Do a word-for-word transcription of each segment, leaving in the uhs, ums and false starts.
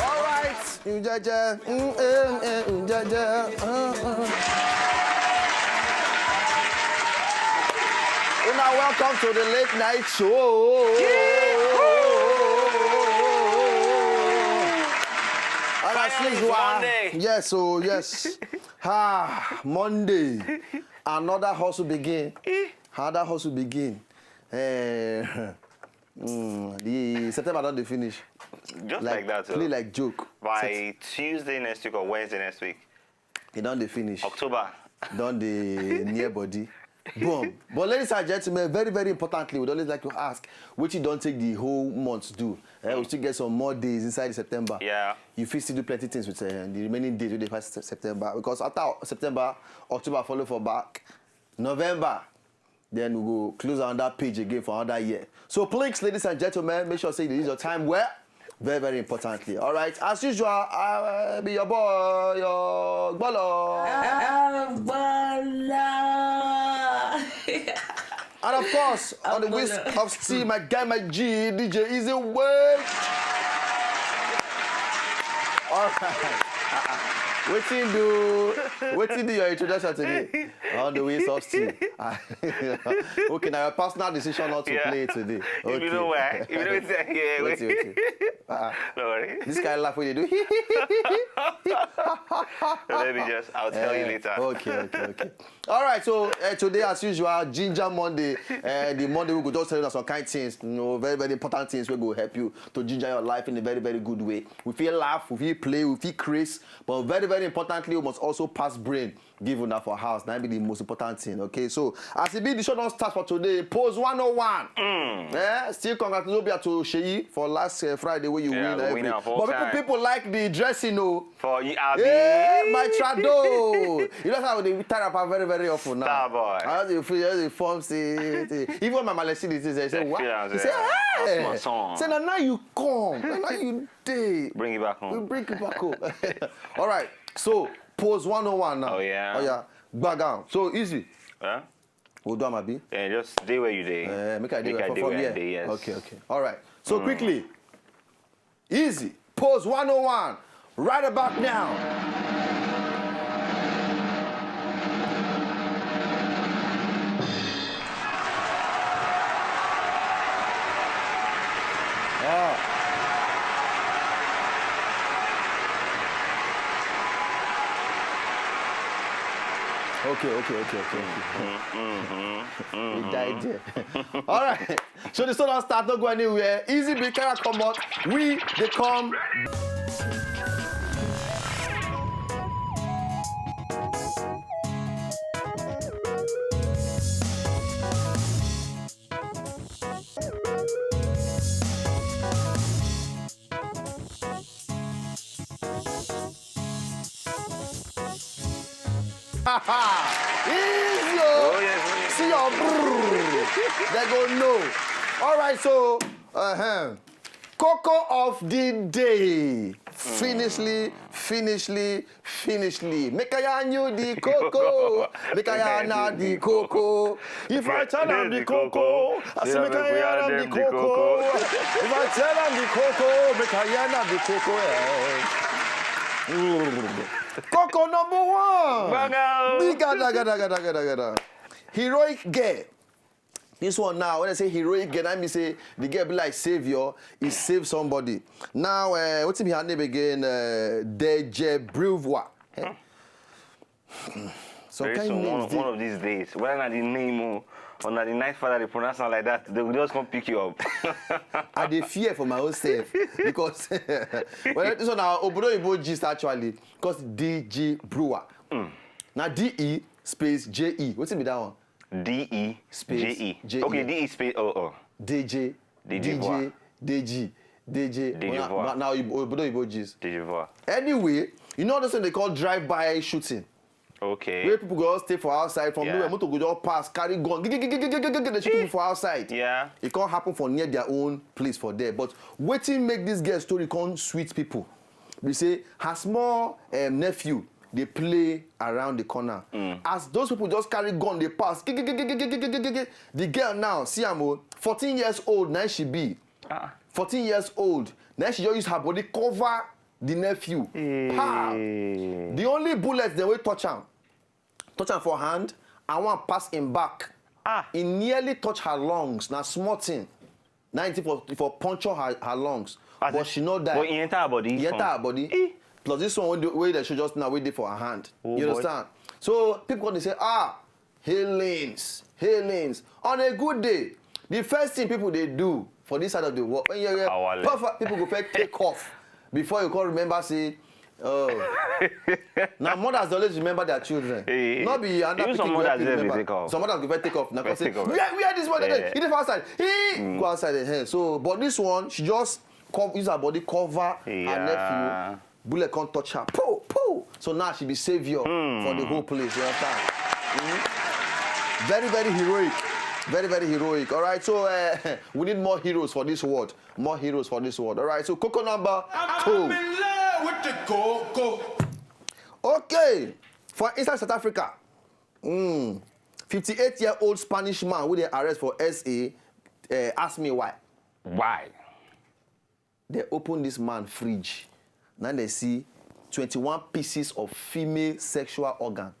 All right, Njaja, mm, eh, eh, Njaja, uh, uh. Una, welcome to the late night show. And as usual, yes, oh yes, ah, Monday, another hustle begin. Another hustle begin. Eh, mm, the September don dey finish. Just like that, play oh. Like joke. By Tuesday next week or Wednesday next week, e don dey finish. October don dey near body. Boom. But ladies and gentlemen, very, very importantly, we always like to ask, wetin you don take the whole month do? Eh, we still get some more days inside September. Yeah. You fit still do plenty things with, eh, the remaining days wey dey pass Sep-, September. Because after September, October follow for back. November, then we go close another page again for another year. So please, ladies and gentlemen, make sure say you use your time well. Very, very importantly. All right, as usual, I be your boy, your Gbolo. Agbala. And of course, on the wheels of steel, my guy, my G, D J Easy Way. All right. Wetin do, wetin do your introduction today? On the wheels of steel. Okay, now your personal decision not to play today. Okay. If you know why, if you know wait, wait, wait. Uh-uh. No worry. This kind of laugh wey you dey do. Let me just, I'll tell you later. Okay, okay, okay. All right, so, uh, today, as usual, Ginger Monday, uh, the Monday we go just tell you some kind things, you know, very, very important things wey go help you to ginger your life in a very, very good way. We fit laugh, we fit play, we fit craze, but very, very importantly, we must also pass brain give una for house. That be the most important thing, okay? So, as e be, the show don start for today. Pose one oh one. Mm. Eh? Still congratulate to Seyi for last, uh, Friday wey you win everything. But people, people like the dressing, oh. For you, Abi. Yeah, my Trado. You know how they tie up very, very often now. Star boy. I just dey feel, just dey form, say, say, even my Malesi, they say, say, what? Say, hey! Say, now, now you come. Now, now you dey. Bring it back home. We bring it back home. All right. So, pose one oh one now. Oh, yeah. Oh, yeah. Back down. So, easy. Yeah? We'll do am, Abi. Yeah, just stay where you dey. Eh, make I dey where I dey, yes. Okay, okay. All right. So, quickly. Easy. Pose one oh one. Right about now. Ah. Okay, okay, okay, okay, okay. We died there. All right. So the show don start, no go anywhere. Easy, big camera comot. We dey come. Easy o. Oh, yes, oh, yes. See your brrr. They go know. All right, so, uh-huh. Koko of the day. Finishly, finishly, finishly. Make I yarn you the koko. Make I yarn out the koko. If I tell am the koko, I say make I yarn am the koko. If I tell am the koko, make I yarn am the koko. Eh. Koko number one. Baga o. Big gada, gada, gada, gada, gada. Heroic girl. This one now, when I say heroic girl, I mean say the girl be like savior, he save somebody. Now, uh, what's her name again? Uh, Deje Bruvoir. Eh? Some kind names one, one of these days, whether na the name or, or na the night father they pronounce am like that, they will just come pick you up. I dey fear for my own self because well, this one na Obodo Oyibo gist actually, because D G Brewer. Mm. Na D E space J E. Wetin be that one? D E Space J E. J E. Okay, D E space O O. D J, Deji D J, Voix. D J, D J. Deji Now, Voix. now, now you obodo oyibo gist. Deji Voix. Anyway, you know this thing they call drive-by shooting. Okay. Where people go just stay for outside from Yeah. nowhere, motor go just pass, carry gun, gig, gig, gig, gig, gig, gig, they shoot people for outside. Yeah. It can't happen for near their own place for there. But wetin make this girl story come sweet people. We say her small um, nephew they play around the corner. As those people just carry gun, they pass. Gig, gig, gig, gig, gig, gig, gig, gig, gig. The girl now, see am o, fourteen years old, now she be. Ah. fourteen years old. Now she just use her body cover the nephew. Ha! Eh. The only bullet they will touch am. Touch am for hand, and one pass him back. Ah. He nearly touch her lungs. Now small thing. Now it for, for puncture her, her lungs. As But in- she not die. But he enter her body. He enter her body. Plus this one wey dey- wey they show just now, wey dey for her hand. Oh, You boy. Understand? So people come dey say, ah, healings, healings. On a good day, the first thing people they do for this side of the world, when you hear Awale. puff, people go first take off before you come remember say, oh. Now mothers dey always remember their children. Eh, Not be another even some pikin go mothers help you dey remember. take off. Some mothers go first take off. Now come First say, take off. where where this one Yeah. dey? He dey for outside. He go outside the hand. So, but this one, she just co- use her body cover her Yeah. nephew. Bullet can't touch her. Pooh, pooh. So now she be savior for the whole place. You understand? Mm. Very, very heroic. Very, very heroic. All right. So uh, we need more heroes for this world. More heroes for this world. All right. So cocoa number two. I'm in love with the coco. Okay. For inside South Africa, mm, fifty-eight-year-old Spanish man who they arrest for S A uh, asked me why. Why? They open this man fridge. Now they see twenty-one pieces of female sexual organ.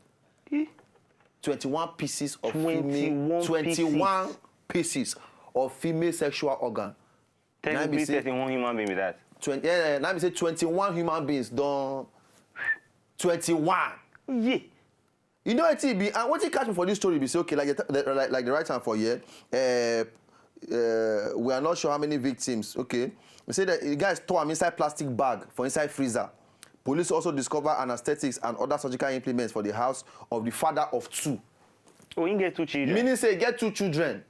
twenty-one pieces of female. Twenty-one twenty-one pieces of female sexual organ. Now Technically, be say- thirty-one human being with that. twenty, yeah, yeah, now we say twenty-one human beings done. twenty-one. Yeah. You know what it be? And what it catch me for this story be say, okay, like the, the, like, like the right hand for here, uh, uh, we are not sure how many victims. Okay, we say that the guys store am inside plastic bag for inside freezer. Police also discover anesthetics and other surgical implements for the house of the father of two. Oh, he get two children. Meaning say he get two children.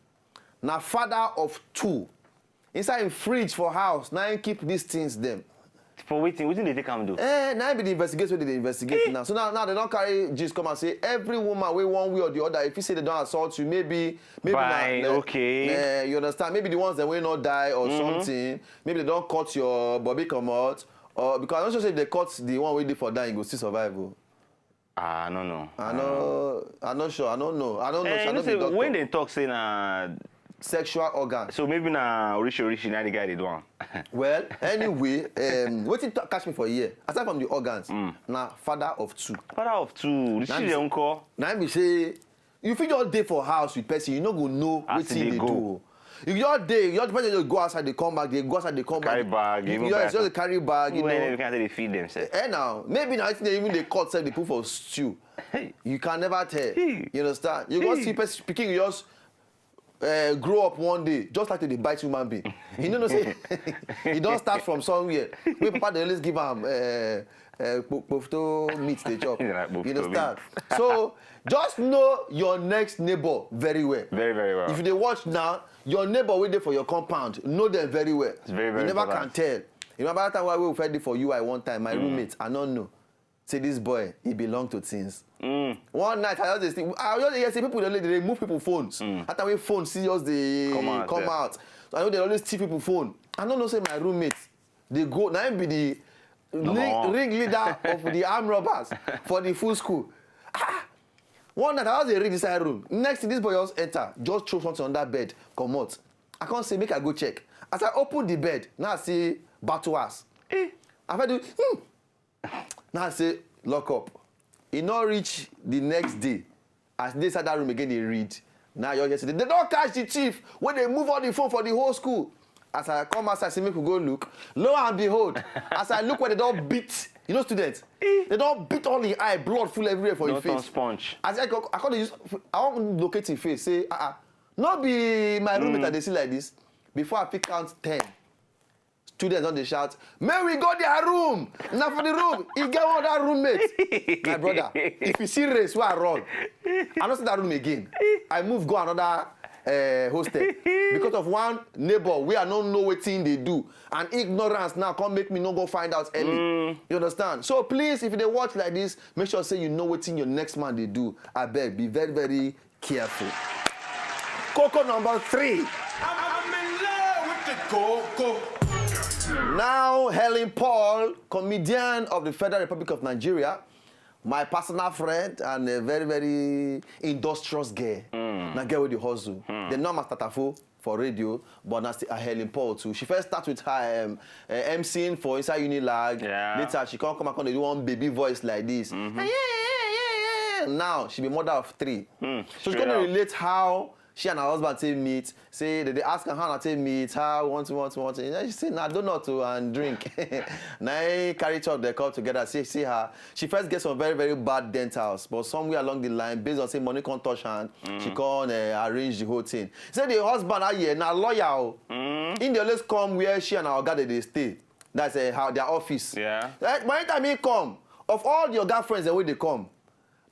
Now father of two. Inside him fridge for house, now he keep these things them. For waiting, wetin they take am do? Eh, now be the investigate wey they dey investigate now. So now, now they don't carry gist come and say every woman wey one way or the other, if you say they don't assault you, maybe, maybe Fine, na, na- okay. Eh, you understand? Maybe the ones that will not die or something. Maybe they don't cut your bobby come out. Or because I don't sure say if they cut the one wey dey for dying, go still survive. Oh. Ah, no, no. I know, I not sure. I don't know. I don't know. Eh, I you know no be say doctor. When they talk say na Sexual organ. So maybe na orishi orishi na the guy dey do am. Well, anyway, um, wetin t- catch me for here, aside from the organs, na father of two. Father of two, the That children is- nko. Now be say you fit just dey for house with person, you no go know As wetin e he dey dey go. Do. If you just dey, you just person just go outside, they come back, they go outside, they come Carry back. bag, You, even you, buy just dey carry bag, you When know. Every kind say they feed themselves. Eh now, maybe now wetin they even dey cut sef they put for stew. You can never tell. Hey. You understand? You go Hey. See person pikin you just uh, grow up one day, just like they bite human being. You know, no say he don't start from somewhere. Wey papa dey always give am uh, uh, kpo- kpofto meat they chop. Right, kpofto You understand? meat. So just know your next neighbor very well. Very, very well. If you dey watch now, your neighbor wey dey for your compound, know them very well. It's very, very You never important. Can tell. You remember that time why we fed for U I one time, my roommate, I don't know. Say this boy, he belong to things. One night I just dey sleep. I just hear say people dey dey remove people phones. That time when phone serious dey Come out, come yeah. Out. So I know they always thief people phone. I don't know say my roommate they go now be the Number ring, one. Ringleader of the armed robbers for the full school. Ah, one night I was dey read inside room. Next thing this boy just enter, just throw something on that bed, comot. I come say make I go check. As I open the bed, now I see battle ass. I feel do hmm. Now I say lock up. E no reach the next day. As they inside that room again, they read. Now you hear say they don't catch the thief when they move all the phone for the whole school. As I come outside, say make we go look. Lo and behold, as I look where they don't beat, you know, students, they don't beat all the eye, blood full everywhere for Don't his turn face. Sponge. As I go, I come dey use, I want locate his face. Say, ah, ah, no be my roommate I dey see like this. Before I fit count ten, Students don dey shout, "May we go their room." Na for the room, e get one other roommate. My brother, if you see race wey I run, I no see that room again. I move go another uh, hostel because of one neighbor wey I no know wetin dey do, and ignorance now come make me no go find out early. You understand? So please, if you dey watch like this, make sure say you know wetin your next man dey do. Abeg, be very, very careful. Koko number three. I'm in love with the Koko. Now, Helen Paul, comedian of the Federal Republic of Nigeria, my personal friend and a very, very industrious girl. Na girl wey dey hustle. Dem know am as Tatafo for radio, but na still Helen Paul too. She first start with her um, uh, MCing for inside Unilag. Yeah. Later, she come come and come dey do one baby voice like this. Yeah, yeah, yeah, yeah, yeah. Now, she be mother of three. So she come Straight dey out. relate how she and her husband take meet. Say they dey ask her how una take meet, how, one thing, one thing, one thing. And she say, "Na donut o and drink." Na im carry talk dey come together. See, see her. She first get some very, very bad dentals, but somewhere along the line, based on say money come touch hand, she come uh, arrange the whole thing. Say the husband, ah, yeah, na lawyer o. He dey always come where she and her oga dey dey stay. That's uh, how their office. Yeah. Like, by the time he come, of all the oga friends dem wey dey come,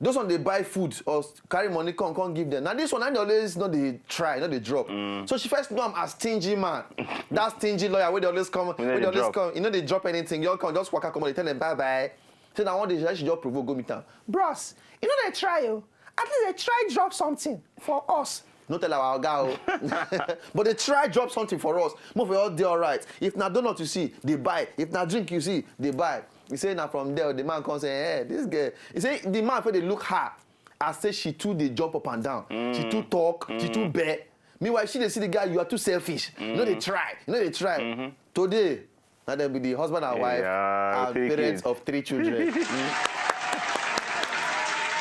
those one dey buy food or s- carry money come come give them. Na this one, I dey always no dey try, no dey drop. So she first know am as stingy man. That stingy lawyer wey dey always come, no wey dey dey always drop. come, e no dey drop anything. You come just waka come, dey tell them bye bye. Say na one day she just provoke go meet am. "Bros, you no dey try o. At least dey try drop something for us." No tell our oga o. But dey try drop something for us. Make we all dey alright. If na donut you see, dey buy. If na drink you see, dey buy. He say na from there the man come say, "Hey, this girl." He say the man fit dey look her as say she too dey jump up and down. She too talk, she too bear. Meanwhile, she dey see the guy, "You are too selfish. You no dey try, you no dey try." Today, na dem be the husband and wife Yeah, and three parents kids. Of three children.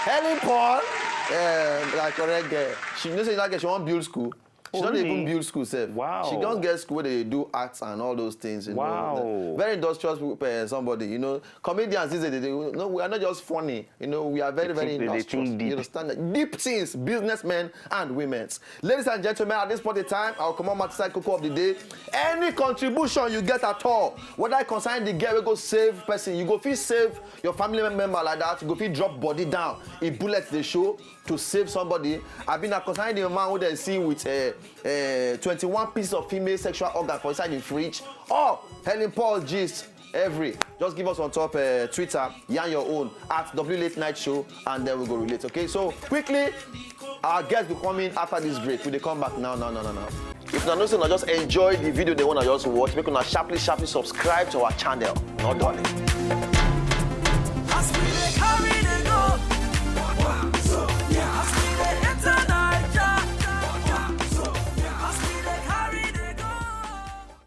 Helen Paul, um, na correct girl. She know say that girl, she wan build school. She Oh, don even really? Build school sef. Wow. She don get school where they do arts and all those things. You Wow. Know. Very industrious uh, somebody. You know, comedians these days, they, they, no, we are not just funny. You know, we are very, They very think- they- they industrious. think deep. You understand that? Deep things, businessmen and women. Ladies and gentlemen, at this point in time, I'll come on my side, Coco of the day. Any contribution you get at all, whether I consign the girl, we go save person, you go feel save your family member like that, you go feel drop body down. A bullet they show to save somebody. I've been consigning the man who they see with uh, uh, twenty-one pieces of female sexual organ for inside the fridge. Or Helen Paul gist every. Just give us on top uh, Twitter, yarn your own at W Late Night Show, and then we go relate. Okay, so quickly, our guests will come in after this break. We dey come back now, now, now, now, now. If una know say una just enjoy the video they wanna just watch, make una sharply, sharply subscribe to our channel. No darling.